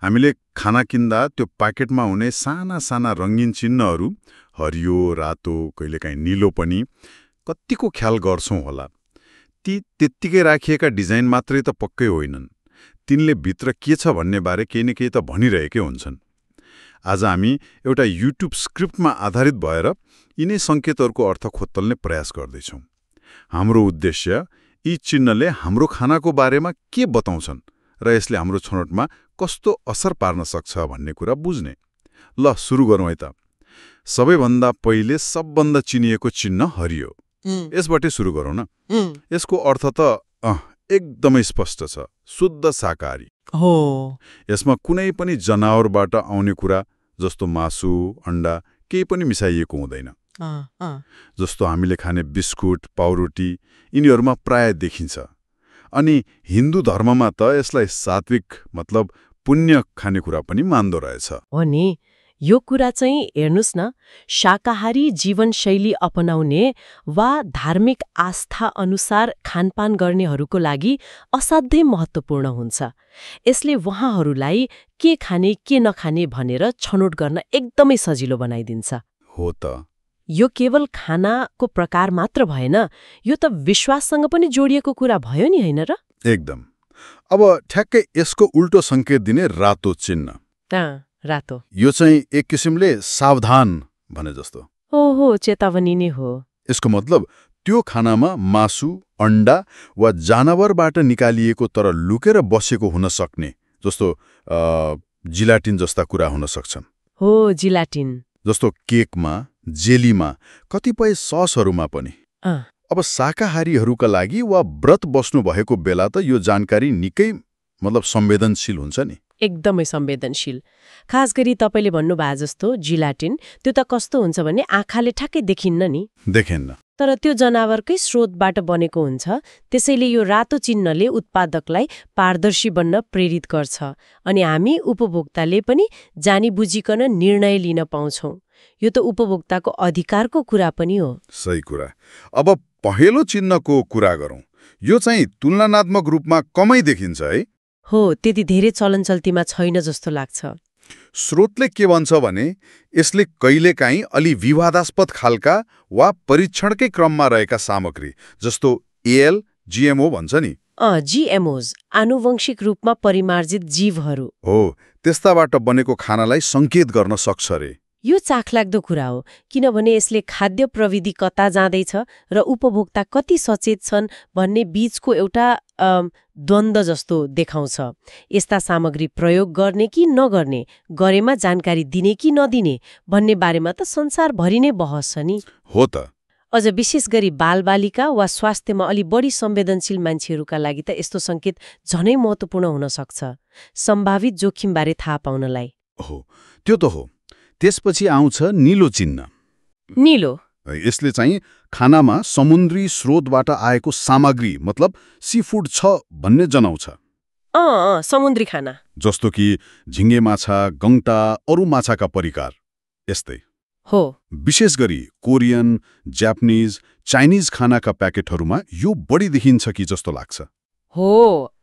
हामीले खाना किन्दा त्यो प्याकेटमा हुने साना साना रङ्गीन चिन्हहरू, हरियो, रातो, कहिलेकाहीँ नीलो पनि, कतिको ख्याल गर्छौँ होला। ती त्यत्तिकै राखिएका डिजाइन मात्रै त पक्कै होइनन्, तिनले भित्र के छ भन्ने बारे केही न केही त भनिरहेकै हुन्छन्। आज हामी एउटा युट्युब स्क्रिप्टमा आधारित भएर यिनै सङ्केतहरूको अर्थ खोत्तल्ने प्रयास गर्दैछौँ। हाम्रो उद्देश्य यी चिन्हले हाम्रो खानाको बारेमा के बताउँछन् र यसले हाम्रो छनौटमा कस्तो असर पार्न सक्छ भन्ने कुरा बुझ्ने। ल सुरु गरौँ है त। सबैभन्दा पहिले सबभन्दा चिनिएको चिन्ह हरियो, यसबाटै सुरु गरौँ न। यसको अर्थ त एकदमै स्पष्ट छ, शुद्ध शाकाहारी हो। यसमा कुनै पनि जनावरबाट आउने कुरा जस्तो मासु, अण्डा केही पनि मिसाइएको हुँदैन। जस्तो हामीले खाने बिस्कुट, पाउरोटी यिनीहरूमा प्राय देखिन्छ। अनि हिन्दू धर्ममा त यसलाई सात्विक मतलब पुण्य खानेकुरा पनि मान्दो रहेछ। हो नि, यो कुरा चाहिँ हेर्नुस् न, शाकाहारी जीवनशैली अपनाउने वा धार्मिक आस्था अनुसार खानपान गर्नेहरूको लागि असाध्यै महत्त्वपूर्ण हुन्छ। यसले वहाँहरूलाई के खाने के नखाने भनेर छनौट गर्न एकदमै सजिलो बनाइदिन्छ। हो त। यो केवल खानाको प्रकार मात्र भएन, यो त विश्वाससँग पनि जोडिएको कुरा भयो नि, होइन र? एकदम। अब ठ्याक्कै यसको उल्टो सङ्केत दिने रातो चिन्ह। रातो, यो चाहिँ एक किसिमले सावधान भने जस्तो। हो, चेतावनी नै हो। यसको मतलब त्यो खानामा मासु, अण्डा वा जानवरबाट निकालिएको तर लुकेर बसेको हुन सक्ने, जस्तो जिलाटिन जस्ता कुरा हुन सक्छन्। हो, जिलाटिन जस्तो केकमा, जेलीमा, कतिपय ससहरूमा पनि। अब शाकाहारीहरूका लागि वा व्रत बस्नु भएको बेला त यो जानकारी निकै संवेदनशील हुन्छ नि। एकदमै संवेदनशील। खास गरी तपाईँले भन्नुभयो जस्तो जिलाटिन, त्यो त कस्तो हुन्छ भने आँखाले ठ्याक्कै देखिन्न नि। देखिन्न। तर त्यो जनावरकै स्रोतबाट बनेको हुन्छ, त्यसैले यो रातो चिन्हले उत्पादकलाई पारदर्शी बन्न प्रेरित गर्छ अनि हामी उपभोक्ताले पनि जानी बुझिकन निर्णय लिन पाउँछौँ। यो त उपभोक्ताको अधिकारको कुरा पनि हो। सही कुरा। अब पहेँलो चिन्हको कुरा गरौँ। यो चाहिँ तुलनात्मक रूपमा कमै देखिन्छ है। हो, त्यति धेरै चलनचल्तीमा छैन जस्तो लाग्छ। स्रोतले के भन्छ भने यसले कहिलेकाहीँ अलि विवादास्पद खालका वा परीक्षणकै क्रममा रहेका सामग्री जस्तो एएल, जीएमओ भन्छ नि। जीएमओज, आनुवंशिक रूपमा परिमार्जित जीवहरू हो, त्यस्ताबाट बनेको खानालाई सङ्केत गर्न सक्छ रे। यो चाखलाग्दो कुरा हो, किनभने यसले खाद्य प्रविधि कता जाँदैछ र उपभोक्ता कति सचेत छन् भन्ने बीचको एउटा द्वन्द्व जस्तो देखाउँछ। यस्ता सामग्री प्रयोग गर्ने कि नगर्ने, गरेमा जानकारी दिने कि नदिने भन्ने बारेमा त संसारभरि नै बहस छ नि। हो त। अझ विशेष गरी बालबालिका वा स्वास्थ्यमा अलि बढी संवेदनशील मान्छेहरूका लागि त यस्तो सङ्केत झनै महत्त्वपूर्ण हुन सक्छ, सम्भावित जोखिमबारे थाहा पाउनलाई। हो, त्यो त हो। त्यसपछि आउँछ नीलो चिन्ह। नीलो, यसले चाहिँ खानामा समुद्री स्रोतबाट आएको सामग्री मतलब सीफुड छ भन्ने जनाउँछ। समुद्री खाना जस्तो कि झिङ्गे माछा, गङ्टा, अरू माछाका परिकार यस्तै हो। विशेष गरी कोरियन, जापानिज, चाइनिज खानाका प्याकेटहरूमा यो बढी देखिन्छ कि जस्तो लाग्छ। हो,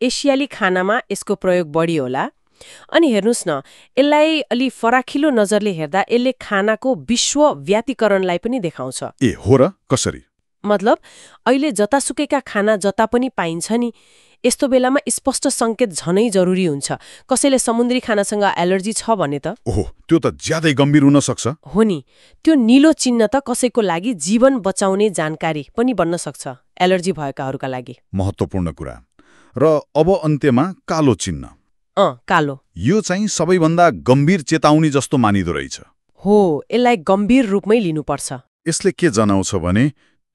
एसियाली खानामा यसको प्रयोग बढी होला। अनि हेर्नुस् न, यसलाई अलि फराकिलो नजरले हेर्दा यसले खानाको विश्वव्यापीकरणलाई पनि देखाउँछ। ए हो र? कसरी? मतलब अहिले जतासुकैका खाना जता पनि पाइन्छ नि, यस्तो बेलामा स्पष्ट सङ्केत झनै जरुरी हुन्छ। कसैले समुद्री खानासँग एलर्जी छ भने त ओहो, त्यो त ज्यादै गम्भीर हुन सक्छ। हो नि, त्यो नीलो चिन्ह त कसैको लागि जीवन बचाउने जानकारी पनि बन्न सक्छ, एलर्जी भएकाहरूका लागि। महत्त्वपूर्ण कुरा। र अब अन्त्यमा कालो चिन्ह। कालो, यो चाहिँ सबैभन्दा गम्भीर चेतावनी जस्तो मानिदो रहेछ। हो, यसलाई गम्भीर रूपमै लिनुपर्छ। यसले के जनाउँछ भने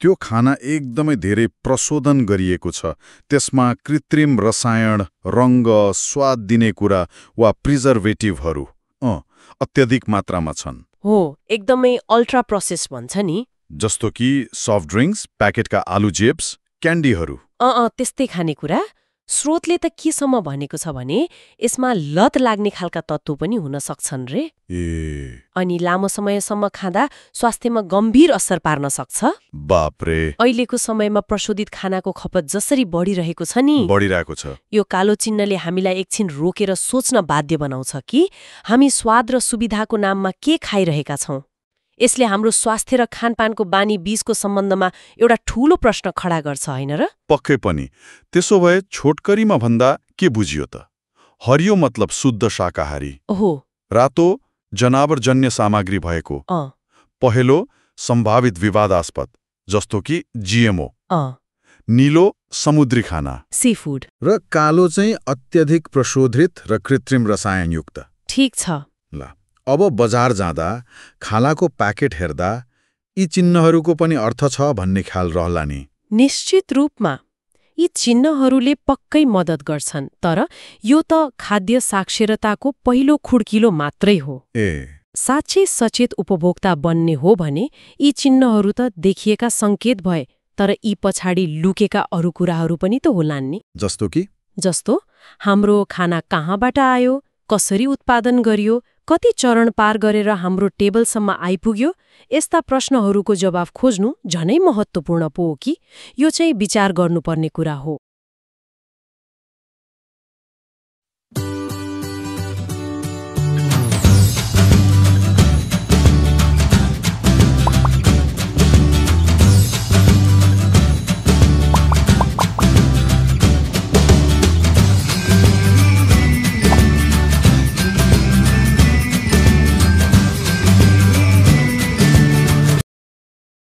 त्यो खाना एकदमै धेरै प्रशोधन गरिएको छ, त्यसमा कृत्रिम रसायन, रङ्ग, स्वाद दिने कुरा वा प्रिजर्भेटिभहरू अत्यधिक मात्रामा छन्। हो, एकदमै अल्ट्रा प्रोसेस भन्छ नि। जस्तो कि सफ्ट ड्रिङ्क्स, प्याकेटका आलु चिप्स, क्यान्डीहरू। त्यस्तै खानेकुरा स्रोतले त केसम्म भनेको छ भने यसमा लत लाग्ने खालका तत्त्व पनि हुन सक्छन् रे। ए अनि लामो समयसम्म खाँदा स्वास्थ्यमा गम्भीर असर पार्न सक्छ। बापरे, अहिलेको समयमा प्रशोधित खानाको खपत जसरी बढिरहेको छ नि, बढिरहेको छ। यो कालो चिन्हले हामीलाई एकछिन रोकेर सोच्न बाध्य बनाउँछ कि हामी स्वाद र सुविधाको नाममा के खाइरहेका छौं। यसले हाम्रो स्वास्थ्य र खानपानको बानी बीचको सम्बन्धमा एउटा ठूलो प्रश्न खडा गर्छ, होइन र? पक्कै पनि। त्यसो भए छोटकरीमा भन्दा के बुझियो त? हरियो मतलब शुद्ध शाकाहारी, ओहो, रातो जनावरजन्य सामग्री भएको, पहेँलो सम्भावित विवादास्पद जस्तो कि जीएमओ, नीलो समुद्री खाना, सी फूड, र कालो चाहिँ अत्यधिक प्रशोधित र कृत्रिम रसायनयुक्त। ठिक छ। ल, अब बजार जाँदा खानाको प्याकेट हेर्दा यी चिन्हहरूको पनि अर्थ छ भन्ने ख्याल रहला नि? निश्चित रूपमा यी चिन्हहरूले पक्कै मद्दत गर्छन्, तर यो त खाद्य साक्षरताको पहिलो खुड्किलो मात्रै हो। साँच्चै सचेत उपभोक्ता बन्ने हो भने यी चिन्हहरू त देखिएका सङ्केत भए, तर यी पछाडि लुकेका अरू कुराहरू पनि त होलान् नि। जस्तो हाम्रो खाना कहाँबाट आयो, कसरी उत्पादन गरियो, कति चरण पार गरेर हाम्रो टेबलसम्म आइपुग्यो, यस्ता प्रश्नहरूको जवाफ खोज्नु झनै महत्त्वपूर्ण पो हो कि यो चाहिँ विचार गर्नुपर्ने कुरा हो।